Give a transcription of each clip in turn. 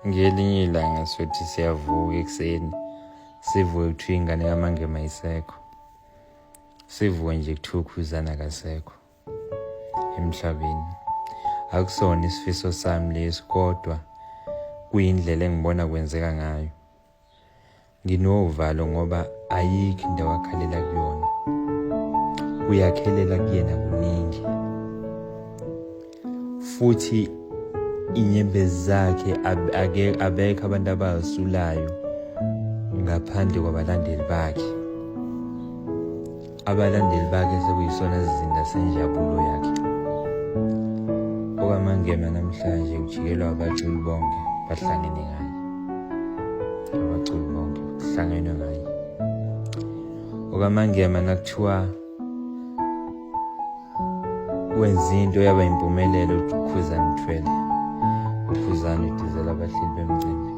Ngelinye ilanga sothi siyavuka ekuseni, sivuke kuthiwa ingane kaMangema ayisekho. Sivuke nje kuthiwa uKhuzani akasekho emhlabeni. Akusona isifiso sami lesi kodwa kuyindlela engibona kwenzeka ngayo. Nginovalo ngoba ayikho indawo akhalela kuyona. Kuyakhelela kuyena kuningi. Futhi inyembezi zakhe abekho abantu abazisulayo ngaphandle kwabalandeli bakhe. Abalandeli bakhe sekuyisona sizinda senjabulo yakhe. OkaMangema namhlanje ujikelwa abaculi bonke bahlangene ngaye. Abaculi bonke kuhlangenwe ngaye. OkaMangema nakuthiwa wenza into yaba impumelelo uKhuzani uthwele. UKhuzani udizela abahleli bemcimbi.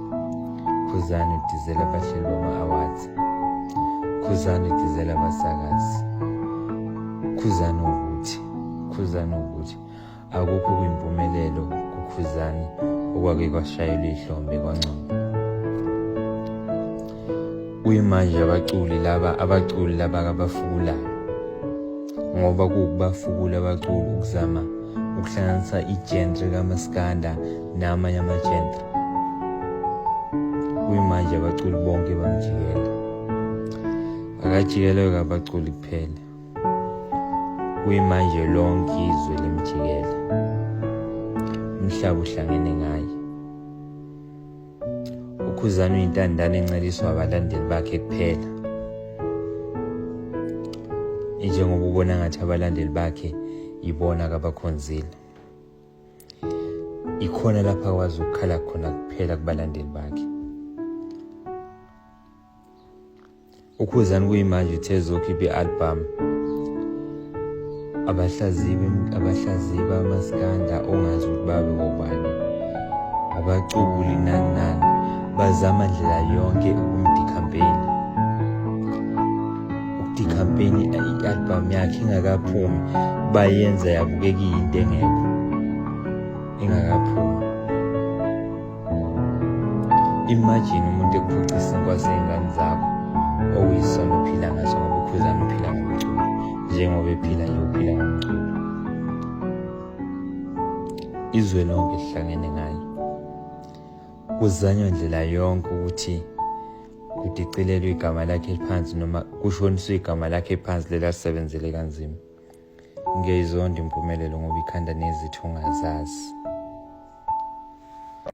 Khuzani udizela abahleli bama-awards. Khuzani udizela abasakazi. Khuzani ukuthi, Khuzani ukuthi akukho kuyimpumelelo kuKhuzani okwake kwashayelwa ihlombe kwancoma. Kuyimanje abaculi laba abaculi laba kabafukulayo ngoba kuwukubafukula abaculi ukuzama ukuhlanganisa igenre kamaskanda namanye amagenre. Kuyimanje abaculi bonke bamjikela. Akajikelwe abaculi kuphela. Kuyimanje lonke izwe limjikela. Umhlaba uhlangene ngaye. UKhuzani uyintandane enceliswa abalandeli bakhe kuphela. Njengoba ubona ngathi abalandeli bakhe yibona akabakhonzile. Ikhona lapho akwazi ukukhala khona kuphela kubalandeli bakhe. UKhuzani kuyimanje uthe ezokhipha i-album abahlaziyi abahlaziyi bamaskanda ongazi ukuthi babe ngobani abacubuli nani nani bazama ndlela yonke ukumdicampaign ukudicampaign i-album yakhe ingakaphumi bayenza yabukeka iyinto engekho ingakaphumi. Imagine umuntu ekuphuca isinkwa sey'ngane zakho okuyisona ophila ngaso ngoba uKhuzani uphila ngomculo njengoba ephila nje uphila ngomculo. Izwe lonke lihlangene ngaye. Kuzanywa ndlela yonke ukuthi kudicilelwe igama lakhe phansi noma kushoniswe igama lakhe phansi leli alisebenzele kanzima. Ngiyayizonda impumelelo ngoba ikhanda nezitho ongazazi.